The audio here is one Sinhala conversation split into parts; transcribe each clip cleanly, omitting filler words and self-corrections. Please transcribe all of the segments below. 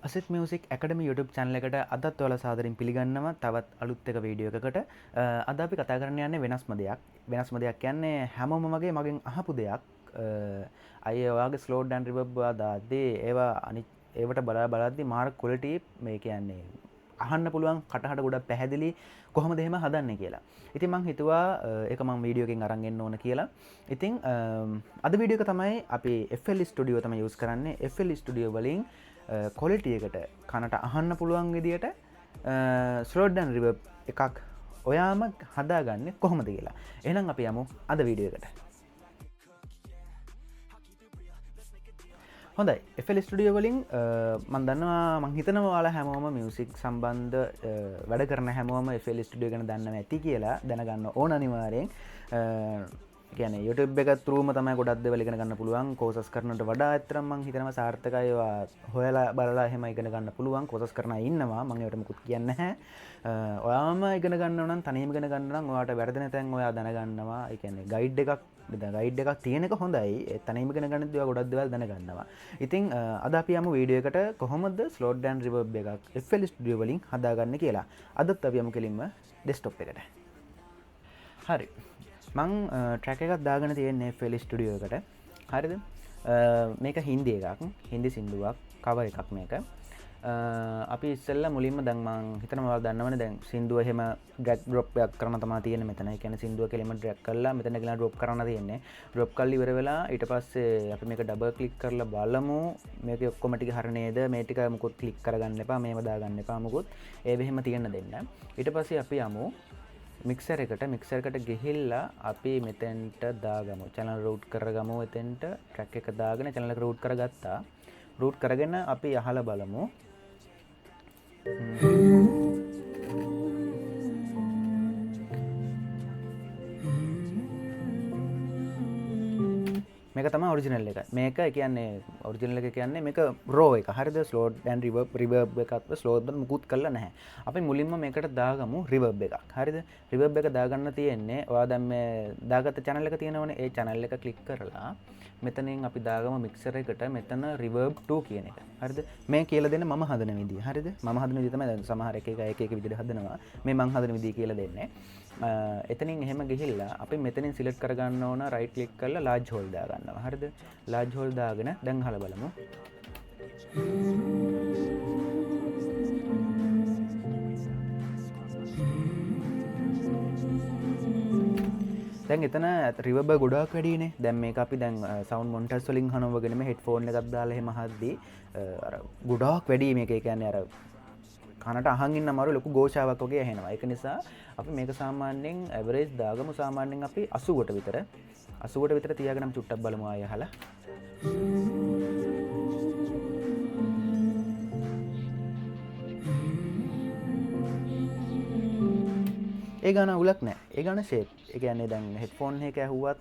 Asith Music Academy YouTube channel එකට අදත් ඔයාලා සාදරයෙන් පිළිගන්නවා තවත් අලුත් එක වීඩියෝ එකකට. අද අපි කතා කරන්න යන්නේ වෙනස්ම දෙයක්. වෙනස්ම දෙයක් කියන්නේ හැමෝම වගේ මගෙන් අහපු දෙයක්. අයියේ ඔයාගේ ස්ලෝ ඩවුන් රිවර්බ් ඔයා දාද්දී ඒවා අනිත් ඒවට බලා බලද්දී මාර ක්වොලිටි මේ කියන්නේ අහන්න පුළුවන් කටහඬ ගොඩක් පැහැදිලි කොහොමද එහෙම හදන්නේ කියලා. ඉතින් මං හිතුවා ඒක මං වීඩියෝ එකෙන් අරන් එන්න ඕන කියලා. ඉතින් අද වීඩියෝ එක තමයි අපි FL Studio තමයි යූස් කරන්නේ. FL Studio වලින් ක්වොලිටි එකට කනට අහන්න පුළුවන් විදියට ස්ලෝ ඩවුන් රිවර්බ් එකක් ඔයාම හදාගන්නේ කොහොමද කියලා. එහෙනම් අපි යමු අද වීඩියෝ එකට. හොඳයි, FL Studio වලින් මං දන්නවා මං හිතනවා ඔයාලා හැමෝම මියුසික් සම්බන්ධ වැඩ කරන හැමෝම FL Studio ගැන දන්නවා ඇති කියලා දැනගන්න ඕන අනිවාර්යෙන්. YouTube එක through-ම තමයි ගොඩක් දේවල් ඉගෙන ගන්න පුළුවන්. කෝසස් කරනට වඩා ඇත්තටම මං හිතනවා සාර්ථකයි ඒවා හොයලා බලලා එහෙම ඉගෙන ගන්න පුළුවන්. කෝසස් කරන අය ඉන්නවා, මං ඒවට මුකුත් කියන්නේ නැහැ. ඔයාම ඉගෙන ගන්නව නම් තනියම ඉගෙන ගන්න නම් ඔයාට වැරදෙන තැන් ඔයා දැනගන්නවා. ඒ කියන්නේ ගයිඩ් එකක් ගයිඩ් එකක් තියෙන එක හොඳයි. ඒ තනියම ඉගෙන ගන්නදී ඔයා ගොඩක් දේවල් දැනගන්නවා. ඉතින් අද අපි යමු වීඩියෝ එකට කොහොමද ස්ලෝ ඩවුන් රිවර්බ් එකක් FL Studio වලින් හදාගන්නේ කියලා. අදත් අපි යමු කෙලින්ම ඩෙස්ක්ටොප් එකට. හරි. මං ට්‍රැක් එකක් දාගෙන තියෙන්නේ FL Studio එකට. හරිද? මේක හින්දි එකක්. හින්දි සින්දුවක්, කවර් එකක් මේක. අපි ඉස්සෙල්ලා මුලින්ම දැන් මං හිතනවා ඔයාලා දන්නවනේ දැන් සින්දුව එහෙම ඩ්‍රැග් ඩ්‍රොප් එකක් කරන තමා තියෙන්නේ මෙතන. ඒ කියන්නේ සින්දුව කෙලින්ම ඩ්‍රැග් කරලා මෙතන ගෙනලා ඩ්‍රොප් කරන්න තියෙන්නේ. ඩ්‍රොප් කරලා ඉවර වෙලා ඊට පස්සේ අපි මේක ඩබල් ක්ලික් කරලා බලමු මේක ඔක්කොම ටික හරි නේද? මේ ටික මුකුත් ක්ලික් කරගන්න එපා, මේව දාගන්න එපා මුකුත්. ඒ වෙහෙම තියෙන්න දෙන්න. ඊට පස්සේ අපි යමු මික්සර් එකට. මික්සර් එකට ගිහිල්ලා අපි මෙතෙන්ට දාගමු. චැනල් රූට් කරගමු. එතෙන්ට ට්‍රැක් එක දාගෙන චැනල් එක රූට් කරගත්තා. රූට් කරගෙන අපි අහලා බලමු. මේක තමයි ඔරිජිනල් එක. මේක කියන්නේ ඔරිජිනල් එක කියන්නේ මේක රෝ එක. හරිද? ස්ලෝ ඇන්ඩ් රිවර්බ් එකක්ව ස්ලෝ ඩවුන් මුකුත් කරලා නැහැ. අපි මුලින්ම මේකට දාගමු රිවර්බ් එකක්. හරිද? රිවර්බ් එක දාගන්න තියෙන්නේ ඔයා දැන් මේ දාගත්ත චැනල් එක තියෙනවනේ. ඒ චැනල් එක ක්ලික් කරලා මෙතනින් අපි දාගමු මික්සර් එකට මෙතන රිවර්බ් 2 කියන එක. හරිද? මේ කියලා දෙන්න මම හදන විදිය. හරිද? මම හදන විදිය තමයි දැන් සමහර එක එක එක එක විදියට හදනවා. මේ මං හදන විදිය කියලා දෙන්නේ. එතනින් එහෙම ගිහිල්ලා අපි මෙතනින් සිලෙක්ට් කරගන්න ඕන රයිට් ක්ලික් කරලා ලාර්ජ් හෝල් දාගන්නවා. හරිද? ලාර්ජ් හෝල් දාගෙන දැන් අහලා බලමු. දැන් එතන රිවර්බ් ගොඩාක් වැඩිනේ. දැන් මේක අපි දැන් සවුන්ඩ් මොනිටර්ස් වලින් අහනවා වගේ නෙමෙයි, හෙඩ්ෆෝන් එකක් දාලා එහෙම අහද්දී අර ගොඩාක් වැඩි මේක. ඒ කියන්නේ අර කනට අහන් ඉන්න අමාරු ලොකු ഘോഷාවක් වගේ ඇහෙනවා. ඒක නිසා අපි මේක සාමාන්‍යයෙන් ඇවරේජ් දාගමු. සාමාන්‍යයෙන් අපි 80ට විතර. 80ට විතර තියාගෙන අපි චුට්ටක් බලමු ආයෙ අහලා. ඒ ගාන අවුලක් නෑ. ඒ ගාන ෂේප්. ඒ කියන්නේ දැන් හෙඩ්ෆෝන් එක ඇහුවත්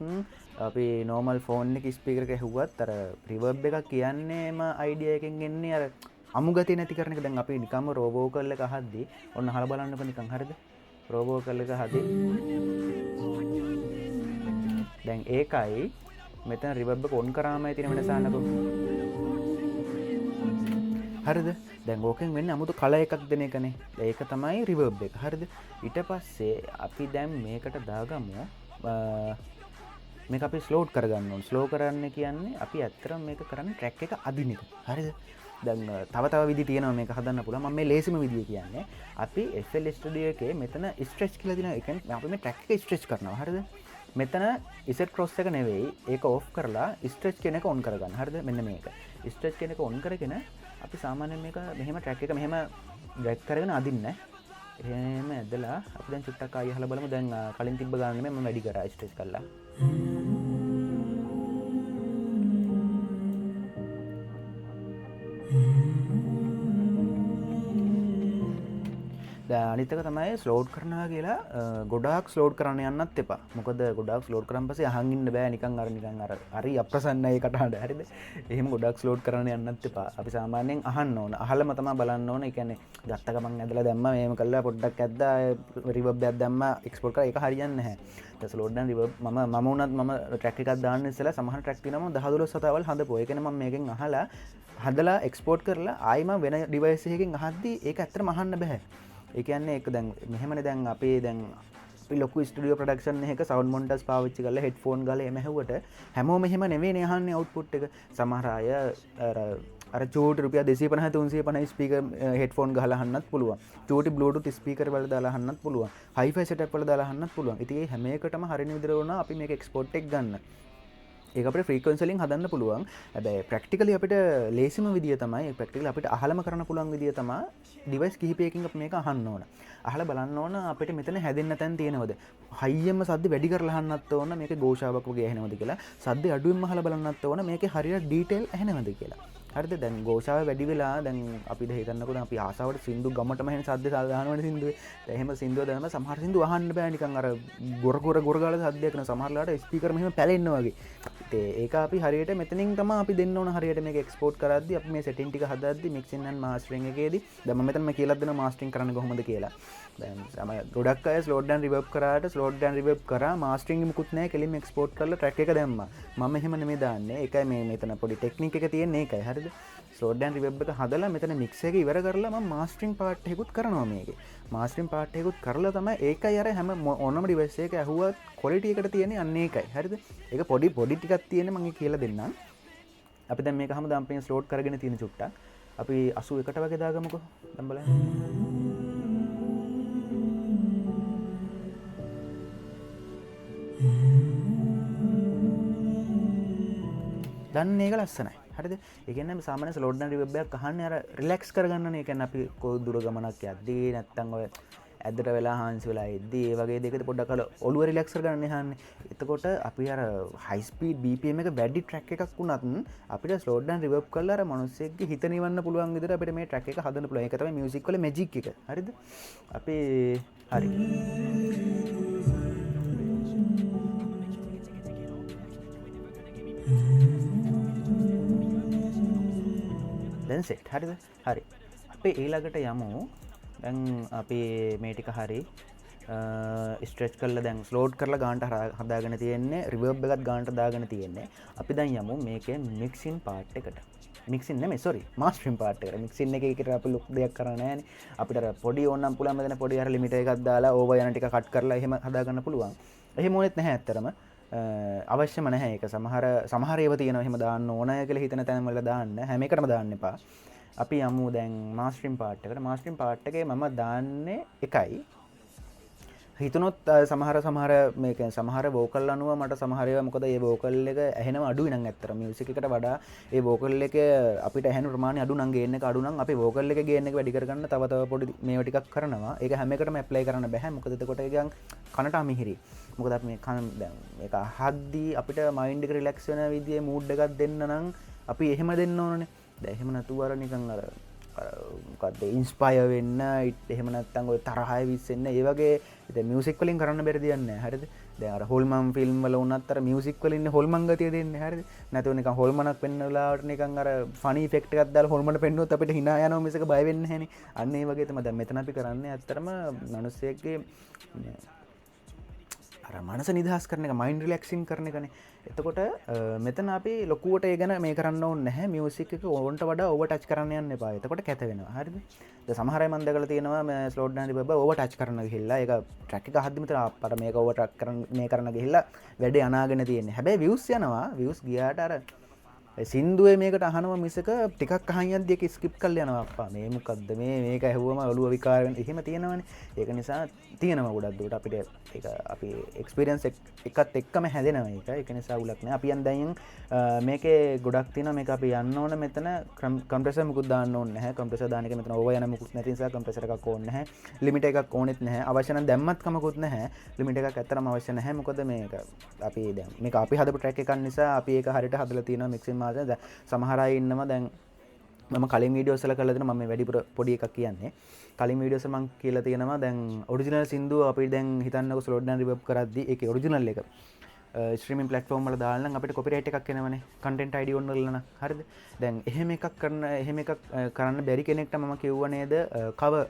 අපි නෝමල් ෆෝන් එකේ ස්පීකර් එක ඇහුවත් අර රිවර්බ් එකක් කියන්නේම අයිඩියා එකෙන් එන්නේ අර අමු ගතිය නැති කරන එක. දැන් අපි නිකම්ම රෝ වෝකල් එක අහද්දී ඔන්න අහලා බලන්නකෝ නිකන්. හරිද? රෝ වෝකල් එක අහද්දී දැන් ඒකයි මෙතන රිවර්බ් එක ඔන් කරාමයි තියෙන වෙනස අහන්නකෝ. හරිද? දැන් ඕකෙන් වෙන්නේ අමුතු කලර් එකක් දෙන එකනේ. ඒක තමයි රිවර්බ් එක. හරිද? ඊට පස්සේ අපි දැන් මේකට දාගමු. මේක අපි ස්ලෝට් කරගන්න ඕන. ස්ලෝ කරන්න කියන්නේ අපි ඇත්තටම මේක කරන්නේ ට්‍රැක් එක අදින එක. හරිද? දැන් තව තව විදි තියෙනවා මේක හදන්න පුළුවන්. මම මේ ලේසිම විදිය කියන්නේ අපි FL Studio එකේ මෙතන ස්ට්‍රෙච් කියලා දෙනවා. ඒ කියන්නේ අපි මේ ට්‍රැක් එක ස්ට්‍රෙච් කරනවා. හරිද? මෙතන ඉසෙට් ක්‍රොස් එක නෙවෙයි, ඒක ඔෆ් කරලා ස්ට්‍රෙච් කියන එක ඔන් කරගන්න. හරිද? මෙන්න මේක. ස්ට්‍රෙච් කියන එක ඔන් කරගෙන අපි සාමාන්‍යයෙන් මේක මෙහෙම ට්‍රැක් එක මෙහෙම ඩ්‍රැග් කරගෙන අදින්න. එහෙම ඇදලා අපි දැන් චුට්ටක් ආයෙ අහලා බලමු. දැන් කලින් තිබ්බ ගාන නෙමෙයි මම වැඩි කරා ස්ට්‍රෙච් කරලා. අනිත් එක තමයි ස්ලෝඩ් කරනවා කියලා ගොඩාක් ස්ලෝඩ් කරන්න යන්නත් එපා. මොකද ගොඩාක් ස්ලෝඩ් කරන් පස්සේ අහන් ඉන්න බෑ, නිකන් අර නිකන් අර හරි අප්‍රසන්නයි කටහඬ. හරිද? එහෙම ගොඩාක් ස්ලෝඩ් කරන්න යන්නත් එපා. අපි සාමාන්‍යයෙන් අහන්න ඕන. අහලම තමයි බලන්න ඕන. ඒ කියන්නේ ගත්ත ගමන් ඇදලා දැම්මා, මේම කළා පොඩ්ඩක් ඇද්දා, රිවර්බ් එකක් දැම්මා, එක්ස්පෝර්ට් කරා, ඒක හරියන්නේ නැහැ. දැන් ස්ලෝඩ් ඇන්ඩ් රිවර්බ් මම වුණත් මම ට්‍රැක් එකක් දාන්න ඉස්සෙල්ලා සමහර ට්‍රැක් තියෙනවා මම 10 12 වතාවල් හදපුවා. ඒ කියන්නේ මම මේකෙන් අහලා හදලා එක්ස්පෝර්ට් කරලා ආයි මම වෙන ඩිවයිස් එකකින් අහද්දි ඒක ඇත්තටම අහන්න බෑ. ඒ කියන්නේ ඒක දැන් මෙහෙමනේ, දැන් අපේ දැන් අපි ලොකු ස්ටුඩියෝ ප්‍රොඩක්ෂන් එකක සවුන්ඩ් මොනිටර්ස් පාවිච්චි කරලා හෙඩ්ෆෝන් ගාලා එහෙම ඇහුවට හැමෝම එහෙම නෙවෙයිනේ අහන්නේ අවුට්පුට් එක. සමහර අය අර චූටි රුපියල් 250 350 ස්පීකර් හෙඩ්ෆෝන් ගහලා අහන්නත් පුළුවන්. චූටි බ්ලූටූත් ස්පීකර් වල දාලා අහන්නත් පුළුවන්. හයිෆයි සෙටප් වල දාලා අහන්නත් පුළුවන්. ඉතින් මේ හැම එකටම හරින විදිහට වුණා අපි මේක එක්ස්පෝර්ට් එක ගන්න. ඒක අපිට ෆ්‍රීකවන්සි වලින් හදන්න පුළුවන්. හැබැයි ප්‍රැක්ටිකලි අපිට ලේසිම විදිය තමයි, ප්‍රැක්ටිකලි අපිට අහලම කරන්න පුළුවන් විදිය තමයි ඩිවයිස් කිහිපයකින් අපි මේක අහන්න ඕන. අහලා බලන්න ඕන අපිට මෙතන හැදෙන්න තැන් තියෙනවද? හයියෙන්ම සද්ද වැඩි කරලා අහන්නත් ඕන මේකේ ഘോഷාවක් වගේ ඇහෙනවද කියලා. සද්ද අඩුවෙන්ම අහලා බලන්නත් ඕන මේකේ හරියට ඩීටේල් ඇහෙනවද කියලා. හරිද? දැන් ഘോഷාව වැඩි වෙලා දැන් අපි දැන් හිතන්නකෝ දැන් අපි ආසාවට සින්දු ගමටම ඇහෙන සද්ද දානවනේ සින්දුවේ. දැන් එහෙම සින්දුව දැම්ම සමහර සින්දු අහන්න බෑ නිකන් අර ගොර ගොර ගොර ගාලා සද්දයක් කරන සමහර ලාට ස්පීකර් මෙහෙම පැලෙන්න වගේ. ඉතින් ඒක අපි හරියට මෙතනින් තමයි අපි දෙන්න ඕන හරියට මේක එක්ස්පෝර්ට් කරද්දි අපි මේ සෙටින් ටික හදද්දි මික්සින් ඇන්ඩ් මාස්ටරින් එකේදී දැන් මම මෙතන මම කියලා දෙනවා මාස්ටරින් කරන්න කොහොමද කියලා. දැන් සම ගොඩක් අය ස්ලෝඩ් ඇන්ඩ් රිවර්බ් කරාට ස්ලෝඩ් ඇන්ඩ් රිවර්බ් කරා මාස්ටරින් මුකුත් නෑ කෙලින්ම එක්ස්පෝර්ට් කරලා ට්‍රැක් එක දැම්මා. මම එහෙම නෙමෙයි දාන්නේ. ඒකයි මේ මෙතන පොඩි ටෙක්නික් එක තියෙන්නේ ඒකයි. හරිද? ස්ලෝඩ් ඇන්ඩ් රිවර්බ් එක හදලා මෙතන මික්ස් එක ඉවර කරලා මම මාස්ටරින් පාර්ට් එකකුත් කරනවා මේකේ. මාස්ටරින් පාර්ට් එකකුත් කරලා තමයි ඒකයි අර හැම ඕනම ඩිවයිස් එකක ඇහුවත් ක්වොලිටි එකට තියෙන්නේ අන්න ඒකයි. හරිද? ඒක පොඩි පොඩි ටිකක් තියෙන්නේ මම ඒක කියලා දෙන්නම්. අපි දැන් මේක හැමදාම අපෙන් ස්ලෝඩ් කරගෙන තියෙන චුට්ටක්. අපි 81ට වගේ දාගමුකෝ. දැන් බලන්න. දැන් මේක ලස්සනයි. හරිද? ඒ කියන්නේ අපි සාමාන්‍ය ස්ලෝඩ් ඇන්ඩ් රිවර්බ් එකක් අහන්නේ අර රිලැක්ස් කරගන්නනේ. ඒ කියන්නේ අපි කොයි දුර ගමනක් යද්දී නැත්තම් ඔය ඇදට වෙලා හාන්සි වෙලා එද්දී ඒ වගේ දෙයකදී පොඩ්ඩක් අර ඔළුව රිලැක්ස් කරගන්න අහන්නේ. එතකොට අපි අර හයි ස්පීඩ් BPM එක වැඩි ට්‍රැක් එකක් වුණත් අපිට ස්ලෝඩ් ඇන්ඩ් රිවර්බ් කරලා අර මිනිස්සෙක්ගේ හිත නිවන්න පුළුවන් විදිහට අපිට මේ ට්‍රැක් එක හදන්න පුළුවන්. ඒක තමයි මියුසික් වල මැජික් එක. හරිද? අපි හරි. දැන් සෙට්. හරිද? හරි. අපි ඊළඟට යමු. දැන් අපි මේ ටික හරි ස්ට්‍රෙච් කරලා දැන් ස්ලෝඩ් කරලා ගානට හදාගෙන තියෙන්නේ, රිවර්බ් එකත් ගානට දාගෙන තියෙන්නේ. අපි දැන් යමු මේකේ මික්සින් පාර්ට් එකට. මික්සින් නෙමෙයි, සෝරි, මාස්ටරින් පාර්ට් එකට. මික්සින් එකේ එකට අපි ලොකු දෙයක් කරන්නේ නෑනේ. අපිට අර පොඩි ඕනනම් පුළුවන් මෙතන පොඩි අර ලිමිටර් එකක් දාලා ඕවර් යන ටික කට් කරලා එහෙම හදාගන්න පුළුවන්. එහෙම ඕනෙත් නැහැ ඇත්තටම. අවශ්‍යම නැහැ ඒක. සමහර ඒවා තියෙනවා එහෙම දාන්න ඕනය කියලා හිතන තැන් වල දාන්න. හැම එකටම දාන්න එපා. අපි යමු දැන් මාස්ටරින් පාර්ට් එකට. මාස්ටරින් පාර්ට් එකේ මම දාන්නේ එකයි. හිතුනොත් සමහර සමහර මේ කියන්නේ සමහර වෝකල් අනුව මට සමහර ඒවා මොකද ඒ වෝකල් එක ඇහෙනව අඩුයි නම් ඇත්තට මියුසික් එකට වඩා ඒ වෝකල් එක අපිට ඇහෙන ප්‍රමාණය අඩු නම් ගේන් එක අඩු නම් අපි වෝකල් එක ගේන් එක වැඩි කරගන්න තව තව පොඩි මේවා ටිකක් කරනවා. ඒක හැම එකටම ඇප්ලයි කරන්න බෑ. මොකද එතකොට ඒක නිකන් කනට අමිහිරි. මොකද අපි මේ කන දැන් මේක අහද්දී අපිට මයින්ඩ් එක රිලැක්ස් වෙන විදිහේ මූඩ් එකක් දෙන්න නම් අපි එහෙම දෙන්න ඕනනේ. දැන් එහෙම නැතුව අර නිකන් අර මොකද්ද ඉන්ස්පයර් වෙන්න, එහෙම නැත්නම් ඔය තරහය විශ්ෙන්න ඒ වගේ ඉතින් මියුසික් වලින් කරන්න බැරි දෙයක් නෑ. හරිද? දැන් අර හොල්මන් ෆිල්ම් වල වුණත් අර මියුසික් වලින් ඉන්නේ හොල්මන් ගතිය දෙන්නේ. හරිද? නැතුව නිකන් හොල්මනක් පෙන්න වෙලාවට නිකන් අර ෆනි ඉෆෙක්ට් එකක් දාලා හොල්මන පෙන්නුවොත් අපිට hina යනවා මිසක බය වෙන්නේ නැහනේ. අන්න ඒ වගේ තමයි දැන් මෙතන අපි කරන්නේ ඇත්තටම මිනිස්සෙක්ගේ අර මනස නිදහස් කරන එක, මයින්ඩ් රිලැක්සින් කරන එකනේ. එතකොට මෙතන අපි ලොකුවට ඒ ගැන මේ කරන්න ඕනේ නැහැ. මියුසික් එක ඕන්ට වඩා ඕවර් ටච් කරන්න යන්න එපා. එතකොට කැත වෙනවා. හරිද? දැන් සමහර අය මම දැකලා තියෙනවා මේ ස්ලෝඩ් ඩවුන් රිවර්බ් ඕවර් ටච් කරන්න ගිහිල්ලා ඒක ට්‍රැක් එක අහද්දිම තර අප්පට මේක ඕවර් ටච් කරන්න මේ කරන්න ගිහිල්ලා වැඩේ අනාගෙන තියෙන්නේ. හැබැයි වීව්ස් යනවා. වීව්ස් ගියාට අර සින්දුවේ මේකට අහනවා මිසක ටිකක් අහන් යද්දි ඒක ස්කිප් කරලා යනවා. අප්පා මේ මොකද්ද මේ මේක ඇහුවම ඔළුව විකාර වෙන එහෙම තියෙනවනේ. ඒක නිසා තියෙනවා ගොඩක් දුරට අපිට ඒක අපි එක්ස්පීරියන්ස් එකත් එක්කම හැදෙනවා ඒක. ඒක නිසා අවුලක් නෑ. අපි යන් දැන් මේකේ ගොඩක් තියෙනවා. මේක අපි යන්න ඕන මෙතන කම්ප්‍රෙසර් මුකුත් දාන්න ඕනේ නැහැ. කම්ප්‍රෙසර් දාන එක මෙතන ඕවර් යන මුකුත් නැති නිසා කම්ප්‍රෙසර් එකක් ඕනේ නැහැ. ලිමිට් එකක් ඕනෙත් නැහැ. අවශ්‍ය නම් දැම්මත් කමකුත් නැහැ. ලිමිට් එකක් ඇත්තටම අවශ්‍ය නැහැ. මොකද මේක අපි දැන් මේක අපි හදපු ට්‍රැක් එකක් නිසා අපි ඒක හරියට හදලා තියෙනවා මික්සින් මාස්ටර්. දැන් සමහර අය ඉන්නවා දැන් මම කලින් වීඩියෝස් වල කරලා දෙනවා. මම මේ වැඩිපුර පොඩි එකක් කියන්නේ. කලින් වීඩියෝස් වල මම කියලා තියෙනවා දැන් ඔරිජිනල් සින්දුව අපි දැන් හිතන්නකෝ ස්ලෝ ඩවුන් රිවර්බ් කරද්දි ඒකේ ඔරිජිනල් එක ස්ට්‍රීමින් ප්ලැට්ෆෝම් වල දාලා නම් අපිට කොපිරයිට් එකක් එනවනේ. කන්ටෙන්ට් ID on කරලා නම්. හරිද? දැන් එහෙම එකක් කරන එහෙම එකක් කරන්න බැරි කෙනෙක්ට මම කිව්වා නේද, කවර්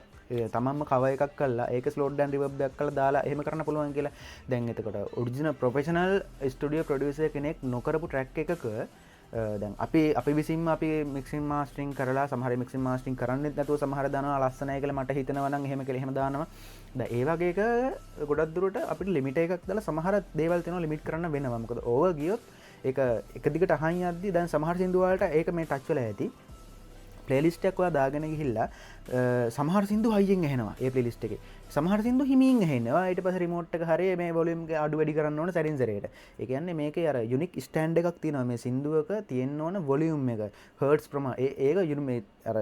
තමන්ම කවර් එකක් කරලා ඒක ස්ලෝ ඩවුන් රිවර්බ් එකක් කරලා දාලා එහෙම කරන්න පුළුවන් කියලා. දැන් එතකොට ඔරිජිනල් ප්‍රොෆෙෂනල් ස්ටුඩියෝ ප්‍රොඩියුසර් කෙනෙක් නොකරපු ට්‍රැක් එකක දැන් අපි විසින්ම අපි මික්සින් මාස්ටරින් කරලා සමහර මික්සින් මාස්ටරින් කරන්නෙත් නැතුව සමහර දානවා ලස්සනයි කියලා මට හිතෙනවා නම් එහෙම කියලා එහෙම දානවා. දැන් ඒ වගේ එක ගොඩක් දුරට අපිට ලිමිට් එකක් දාලා සමහර දේවල් තියෙනවා ලිමිට් කරන්න වෙනවා. මොකද ඕවර් ගියොත් ඒක එක දිගට අහන් යද්දි දැන් සමහර සින්දු වලට ඒක මේ ටච් වෙලා ඇති. ප්ලේලිස්ට් එකක් ඔයා දාගෙන ගිහිල්ලා සමහර සින්දු හයියෙන් ඇහෙනවා ඒ ප්ලේලිස්ට් එකේ. සමහර සින්දු හිමින් ඇහෙනවා. ඊට පස්සේ රිමෝට් එක හරිය මේ වොලියුම් එක අඩු වැඩි කරන්න ඕන සැරින් සැරේට. ඒ කියන්නේ මේකේ අර යුනික් ස්ටෑන්ඩ් එකක් තියෙනවා. මේ සින්දුවක තියෙන්න ඕන වොලියුම් එක, හර්ට්ස් ප්‍රමාණය. ඒක මේ අර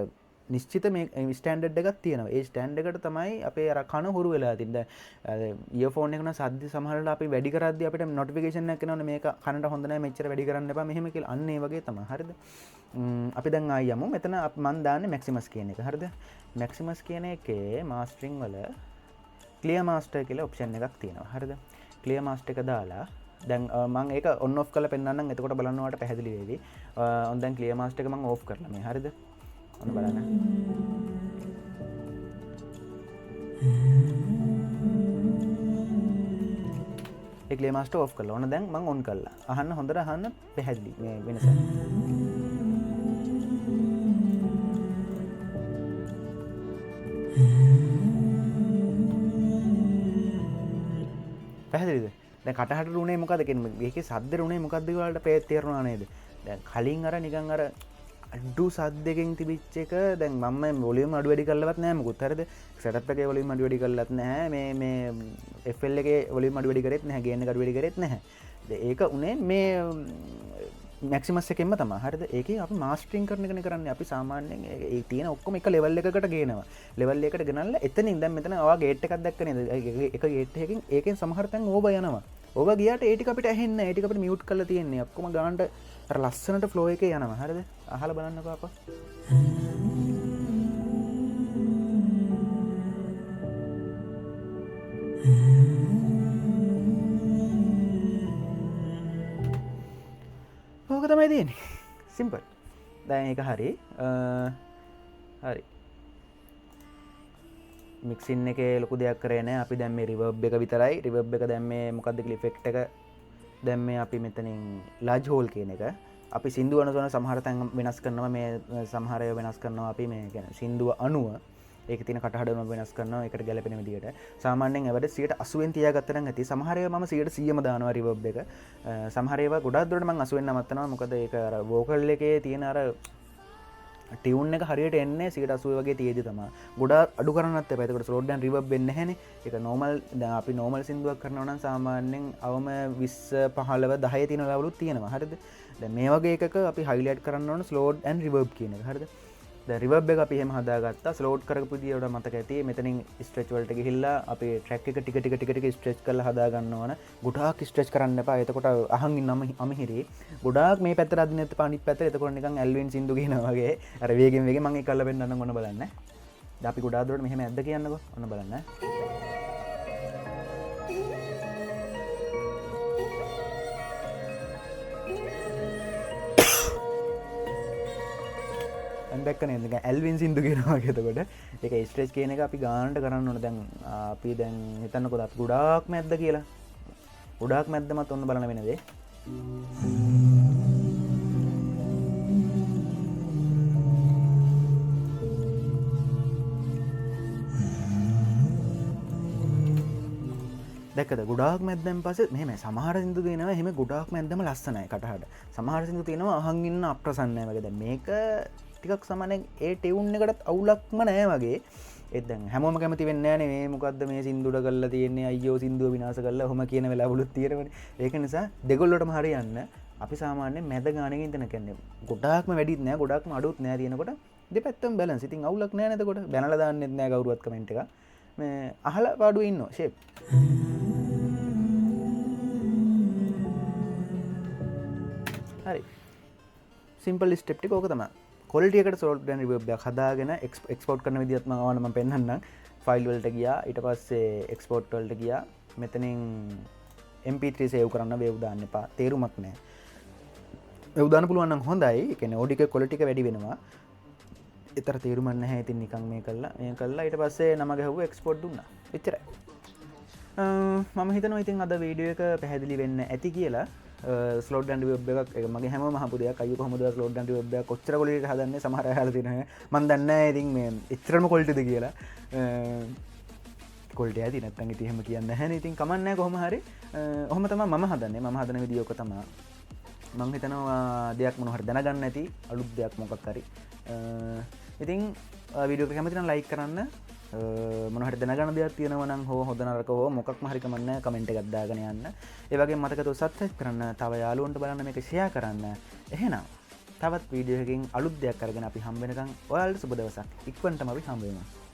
නිශ්චිත මේ ස්ටෑන්ඩඩ් එකක් තියෙනවා. ඒ ස්ටෑන්ඩ් එකට තමයි අපේ අර කන හුරු වෙලා තින්නේ. දැන් ඉයර්ෆෝන් එක නම් සද්ද සමහර වෙලාවට අපි වැඩි කරද්දි අපිට නොටිෆිකේෂන් එකක් එනවනේ මේක කනට හොඳ නෑ මෙච්චර වැඩි කරන්න එපා මෙහෙම කියලා. අන්න ඒ වගේ තමයි. හරිද? අපි දැන් ආයි යමු. මෙතන මං දාන්නේ මැක්සිමස් කියන එක. හරිද? මැක්සිමස් කියන එකේ මාස්ටරින් වල ක්ලියර් මාස්ටර් කියලා ඔප්ෂන් එකක් තියෙනවා. හරිද? ක්ලියර් මාස්ටර් එක දාලා දැන් මං ඒක ඔන් ඔෆ් කරලා පෙන්නන්නම්. එතකොට බලන්න ඔයාලට පැහැදිලි වේවි. ඔන් දැන් ක්ලියර් මාස්ටර් එක මං ඔෆ් කරලා මේ. හරිද? ඔන්න බලන්න. ඒ ක්ලියර් මාස්ටර් ඔෆ් කරලා. ඔන්න දැන් මං ඔන් කරලා. අහන්න හොඳට අහන්න පැහැදිලි මේ වෙනස. පැහැදිලිද? දැන් කටහඬ උනේ මොකද කියන්නේ? මේකේ සද්දෙ උනේ මොකද්ද කියලා ඔයාලට තේරුණා නේද? දැන් කලින් අර නිකන් අර අඩු සද්දකින් තිබිච්ච එක දැන් මම මේ වොලියුම් අඩු වැඩි කරලවත් නෑ මොකුත්. හරිද? සෙටප් එකේ වොලියුම් අඩු වැඩි කරලත් නෑ. මේ FL එකේ වොලියුම් අඩු වැඩි කරෙත් නෑ. ගේන් එක අඩු වැඩි කරෙත් නැහැ. ඒක උනේ මේ මැක්සිමස් එකෙන්ම තමයි. හරිද? ඒකේ අපි මාස්ටරින් කරන එකනේ කරන්නේ. අපි සාමාන්‍යයෙන් ඒ තියෙන ඔක්කොම එක ලෙවල් එකකට ගේනවා. ලෙවල් එකට ගෙනල්ලා එතනින් දැන් මෙතන ඔයා ගේට් එකක් දැක්ක නේද? එක ගේට් එකකින් ඒකෙන් සමහර තැන් ඕවර් යනවා. ඕවර් ගියාට ඒ ටික අපිට ඇහෙන්නේ නැහැ. ඒ ටික අපිට මියුට් කරලා තියෙන්නේ. ඔක්කොම ගානට අර ලස්සනට ෆ්ලෝ එකේ යනවා. හරිද? අහලා බලන්නකෝ අප්පා. ඕක තමයි තියෙන්නේ. සිම්පල්. දැන් ඒක හරි. හරි. මික්සින් එකේ ලොකු දෙයක් කරේ නෑ. අපි දැන් මේ රිවර්බ් එක විතරයි. රිවර්බ් එක දැන් මේ මොකද්ද කියලා ඉෆෙක්ට් එක දැන් මේ අපි මෙතනින් ලාජ් හෝල් කියන එක අපි සින්දුව අනුව සමහර තැන් වෙනස් කරනවා. මේ සමහර ඒවා වෙනස් කරනවා අපි මේ කියන්නේ සින්දුව අනුව ඒකේ තියෙන කටහඬ වෙනස් කරනවා ඒකට ගැලපෙන විදියට. සාමාන්‍යයෙන් ඒවට 80න් තියාගත්තා නම් ඇති. සමහර ඒවා මම 100ම දානවා රිවර්බ් එක. සමහර ඒවා ගොඩාක් දුරට මම 80න් නවත්තනවා. මොකද ඒක අර වෝකල් එකේ තියෙන අර ටියුන් එක හරියට එන්නේ 80 වගේ තියෙදි තමයි. ගොඩාක් අඩු කරන්නත් එපා. එතකොට ස්ලෝ ඩවුන් රිවර්බ් වෙන්නේ නැහනේ. ඒක නෝමල් දැන් අපි නෝමල් සින්දුවක් කරනවා නම් සාමාන්‍යයෙන් අවම 20 15 10 තියෙන ලෙවලුත් තියෙනවා. හරිද? දැන් මේ වගේ එකක අපි හයිලයිට් කරන්න ඕන ස්ලෝ ඇන්ඩ් රිවර්බ් කියන එක. හරිද? දැන් රිවර්බ් එක අපි එහෙම හදාගත්තා. ස්ලෝඩ් කරපු විදිය උඩ මතක ඇති. මෙතනින් ස්ට්‍රෙච් වලට ගිහිල්ලා අපි ට්‍රැක් එක ටික ටික ටික ටික ස්ට්‍රෙච් කරලා හදා ගන්න ඕන. ගොඩාක් ස්ට්‍රෙච් කරන්න එපා. එතකොට අහන් ඉන්නම අමිහිරි. ගොඩාක් මේ පැත්තට අදින්න එපා අනිත් පැත්තට. එතකොට නිකන් ඇල්වින් සින්දු කියනවා වගේ. අර වේගෙන් වේගෙන් මං ඒක කරලා පෙන්නන්නම් ඔන්න බලන්න. දැන් අපි ගොඩාක් දුරට මෙහෙම ඇද්ද කියන්නකෝ. ඔන්න බලන්න. දැක්ක නේද? නිකන් ඇල්වින් සින්දු කියනවා වගේ. එතකොට ඒක ස්ට්‍රෙච් කියන එක අපි ගානට කරන්න ඕන. දැන් අපි දැන් හිතන්නකෝ අපි ගොඩාක් මැද්ද කියලා. ගොඩාක් මැද්දමත් ඔන්න බලන වෙන දේ. දැක්කද? ගොඩාක් මැද්දෙන් පස්සේ මෙහෙම සමහර සින්දු තියෙනවා එහෙම ගොඩාක් මැද්දම ලස්සනයි කටහඬ. සමහර සින්දු තියෙනවා අහන් ඉන්න අප්‍රසන්නයි වගේ. දැන් මේක ටිකක් සමානෙන් ඒ ටියුන් එකටත් අවුලක්ම නෑ වගේ. ඒත් දැන් හැමෝම කැමති වෙන්නේ නෑනේ මේ මොකද්ද මේ සින්දුඩ කරලා තියෙන්නේ අයියෝ සින්දුව විනාශ කරලා ඔහොම කියන වෙලාවලුත් තියෙනවනේ. ඒක නිසා දෙගොල්ලොටම හරියන්න අපි සාමාන්‍යයෙන් මැද ගානකින් ඉඳන කියන්නේ ගොඩාක්ම වැඩිත් නෑ ගොඩාක්ම අඩුත් නෑ තියෙනකොට දෙපැත්තම බැලන්ස්. ඉතින් අවුලක් නෑ නේද එතකොට. බැනලා දාන්නෙත් නෑ කවුරුවත් කමෙන්ට් එකක්. මේ අහලා පාඩුවේ ඉන්නවා ෂේප්. හරි. සිම්පල් ස්ටෙප් ටික ඕක තමයි. ක්වොලිටි එකට ස්ලොට් ඇන්ඩ් රිවර්බ් එකක් හදාගෙන එක්ස්පෝර්ට් කරන විදිහත් මම ඔයාලට මම පෙන්නන්නම්. ෆයිල් වලට ගියා, ඊට පස්සේ එක්ස්පෝර්ට් වලට ගියා. මෙතනින් MP3 save කරන්න වේව් දාන්න එපා, තේරුමක් නෑ. වේව් දාන්න පුළුවන් නම් හොඳයි. ඒ කියන්නේ ඔඩියෝ එකේ ක්වොලිටි එක වැඩි වෙනවා. ඒතර තේරුමක් නැහැ. ඉතින් නිකන් මේ කළා, මේ කළා ඊට පස්සේ නම ගැහුවා, එක්ස්පෝර්ට් දුන්නා. එච්චරයි. මම හිතනවා ඉතින් අද වීඩියෝ එක පැහැදිලි වෙන්න ඇති කියලා. ස්ලොට් ඇන්ඩ් රිවර්බ් එකක්, ඒක මගේ හැමෝම අහපු දෙයක්. අයියෝ කොහොමද ඔයා ස්ලොට් ඇන්ඩ් රිවර්බ් එකක් කොච්චර ක්වොලිටි එකට හදන්නේ? සමහර අය අහලා තියෙනවා. මං දන්නේ නැහැ ඉතින් මේ එච්චරම ක්වොලිටිද කියලා. ක්වොලිටි ඇති නැත්නම් ඉතින් එහෙම කියන්නේ නැහැනේ. ඉතින් කමක් නැහැ කොහොම හරි. ඔහොම තමයි මම හදන්නේ. මම හදන විදිය ඔක තමයි. මං හිතනවා දෙයක් මොන හරි දැනගන්න ඇති, අලුත් දෙයක් මොකක් හරි. ඉතින් වීඩියෝ එක කැමති නම් ලයික් කරන්න. මොන හරි දැනගන්න දෙයක් තියෙනවා නම් හෝ හොඳ නරක හෝ මොකක්ම හරි කමක් නැහැ, කමෙන්ට් එකක් දාගෙන යන්න. ඒ වගේම මතක ඇතුව සබ්ස්ක්‍රයිබ් කරන්න, තව යාළුවන්ට බලන්න මේක ෂෙයා කරන්න. එහෙනම් තවත් වීඩියෝ එකකින් අලුත් දෙයක් අරගෙන අපි හම්බ වෙනකන් ඔයාලට සුබ දවසක්. ඉක්මනටම අපි හම්බ වෙමු.